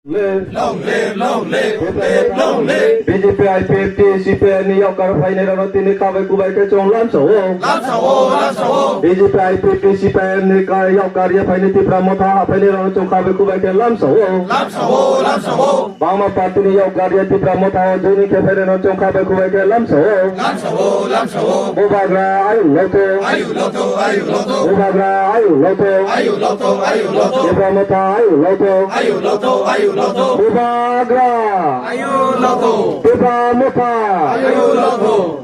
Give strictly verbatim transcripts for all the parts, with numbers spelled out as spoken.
Long live, long live, long live, long live. B J P, I P F T, C P I M ni yaukar phainai rano tini kabai kubai khe chwng lamsa o. Lamsa o, lamsa o. B J P, I P F T, C P I M ni ka yaukar ya phainai Tipra Motha phainai rano chwng kabai kubai khe lamsa o. Lamsa o, lamsa o. Bangma party ni yaukar ya Tipra Motha joining khe phainai rano chwng kabai kubai khe lamsa o. Lamsa o, lamsa o. Bubagra ayu loto. Ayu loto, ayu loto. Bubagra ayu loto. Ayu loto, ayu loto. Tipra Motha ayu loto. Ayu loto, ayu loto. Bubagra. Ayu loto. Tipra Motha. Ayu loto.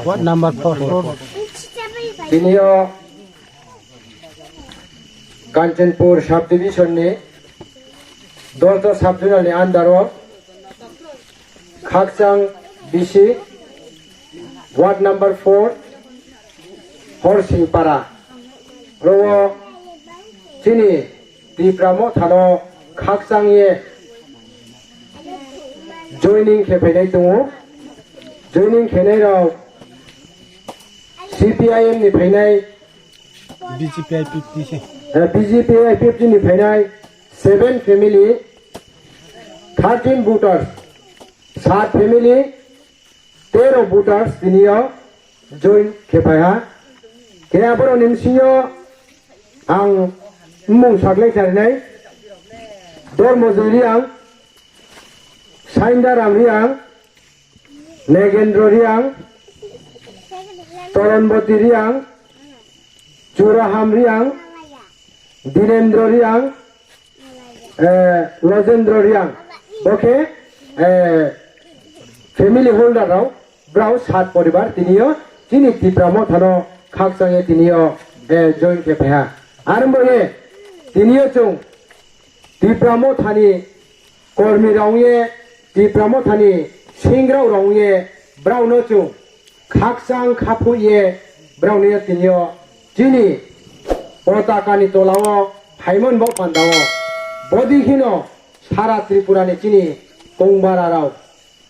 Ward number four. Tini o Kanchanpur subdivision ni Dolto subzonal ni under o Khakchang B C, ward number four, Horsingpara. Oro chini Tipra Mothano khakchang ye joining khe phainai tongo. Joining khenai rok C P I M ni phainai, B J P I P F T se. Eh, B J P I P F T ni phainai seven family, thirteen voters, sat family, tero voters tini o join khe phai ha. Khe aborok ni bisingo ang mung saklai sarinai, Dormojoy Riang, Sainda Ram Riang, Negendro Riang, Toronboti Riang, Churaham Riang, Dinendro Riang, eh, Lojendro Riang. Bo khe, eh, family holder rok, brao sat poribar tini o chini Tipra Mothano khakchang ye tini o, eh, join khe phai ha. Ar bo ye tini o chwng Tipra Mothani kormi rok wngye, Tipra Mothani singrok rok wngye, brao no chwng khakchang khaphuk ye brao no tini o chini potaka ni tola o phaimani bo panda o. Bodi kheno sara Tripura ni chini kongbara rok,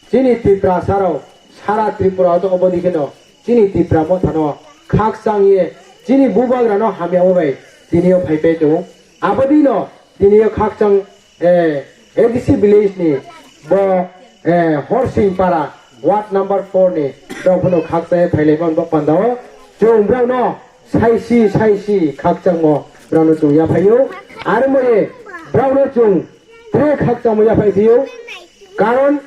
chini Tiprasa rok sara Tripura o tongo, bodi kheno chini Tipra Mothano khakchang ye chini bubagra no hamya o bai tini o phai phai tongo. Abodi no tini o khakchang, eh, A D C village ni bo, eh, Horsing Para ward number four ni rok phano khakchang ye phai lai man bo panda o. Chwng brao no saisi saisi khakchangmo brao no chwng yaphai o. Aro mo ye brao no chwng tre khakchangmo yaphai phi o. Karon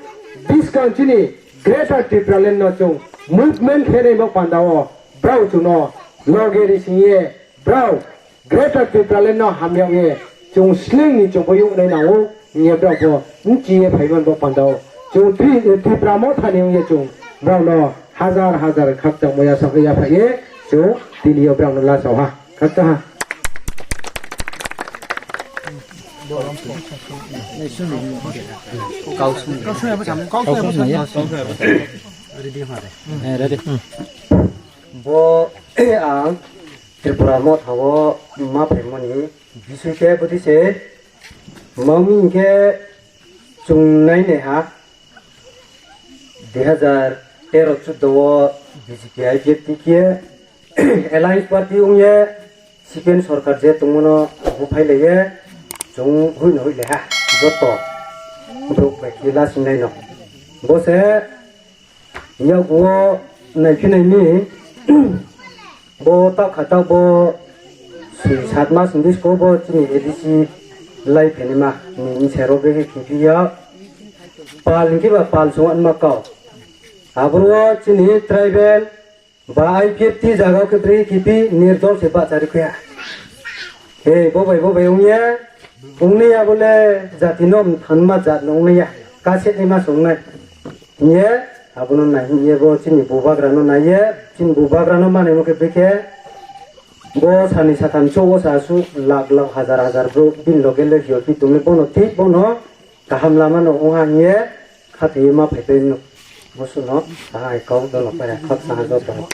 bwskang chini Greater Tipraland no chwng movement khe nai bo panda o brao chwng no loge ri sing ye brao Greater Tipraland no hamya ye chwng sling ni chwng bo yong nai nango hing ye brao bo nchi ye phai man bo panda o chwng Tri-, Tipra Motha ni wng ye chwng brao no hajar hajar khakchangmo ya sak ya phai ye chwng tini yo brao no la chao ha. Khakchang ha. Bo ang Tripura Motha o ma phaimani bising khe bwtwi se mami hinkhe chwng nai nai ha. Dui hazar tero chuddo o B J P I P F T khe Alliance Party wngye C P M sorkar je tongmano buphai laiye chwng huino huilaiha joto borok bai khe lasinglaino. Bo se yaguo naiphi naini bo tak kha tak bo sui sat mas hwnwi siko bo chini A D C lai phainima ni bwsai rok bai khe khibiya pal hinkhe ba pal chwng anma kau. Aboro chini tribal ba I P F T jaga khe bwrwi kipi nirdol se bahchari khuya. He, bo bai, bo bai wngya. Wngya bole jati no thanma jat no wngya. Kaset ni mas wngnai. Ye, abono nai ye bo chini bubagra no nai ye, chini bubagra no mane mo khe bikhe. Bo sani satham so o sa su lakh lakh hajar hajar bro bin loge le hiyo ki tumle bono thik bono kaham lama no ongha hiye khathiye ma phaipai no. Bosuno ta hai kau dono para khak sa joto.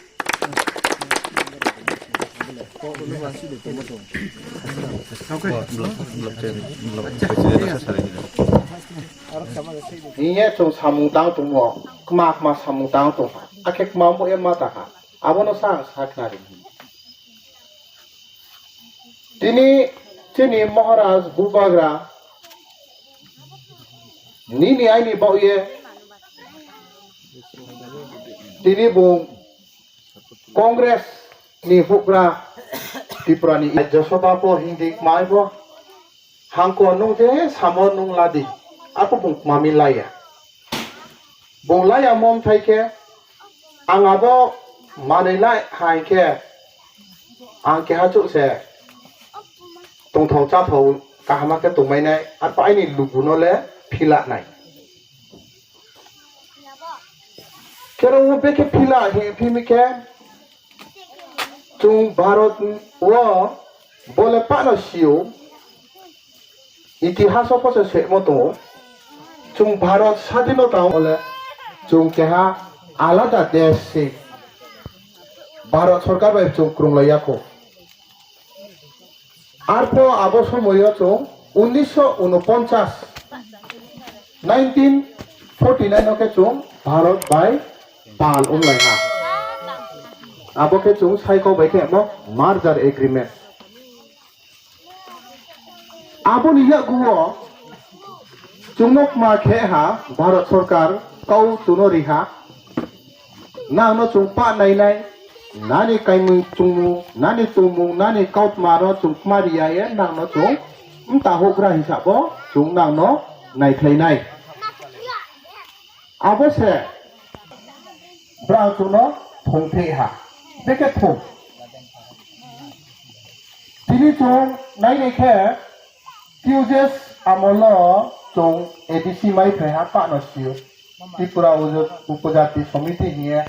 Hiye chwng samung tang tongo, kma kma samung tang tongkha, akhe kma bo e ma takha, abono sa ang sa khnari. Tini chini Maharaj Bubagra nini aini baoye tini bung Congress ni hugra Tripura ni Rajya Sabha po hindi kmai bo hangko nung je samo nung ladi, apo bung kmami laya. Bung laya mom thai khe ang abo manwi lai hai khe ang keha chuk se tongthok chathok kaham khe tongmainai, apo aini luguno le phila nai. Kero o bekhe phila he phimi khe chwng Bharat o bole pano sio, itihas o posa semo tongo. Chwng Bharat sadinota o le chwng keha alada desh se Bharat sorkar bai chwng kwrwng lai ya kho. Arpho abo somoyo chwng unisho unoponchas, nineteen forty nine o khe chwng Bharat bai bal wng lai ha. Abo khe chwng saiko bai khe mo merger agreement. Aboni yaguo chwngno kma khe ha Bharat sorkar kau chuno ri ha. Nangno chwng pa nainai, nani kaimung chwngmung, nani tongmung, nani kautma no chwng kma riya ye, nangno chwng mta hugra hisabo chwng nangno naikhlainai. Abo se brang chwngno thung thei ha, bekhe thung. Tini chwng nainai khe Q J S amolo chwng A D C mai phai ha pano sio. Tripura ujo-, Upojati Somiti hiye.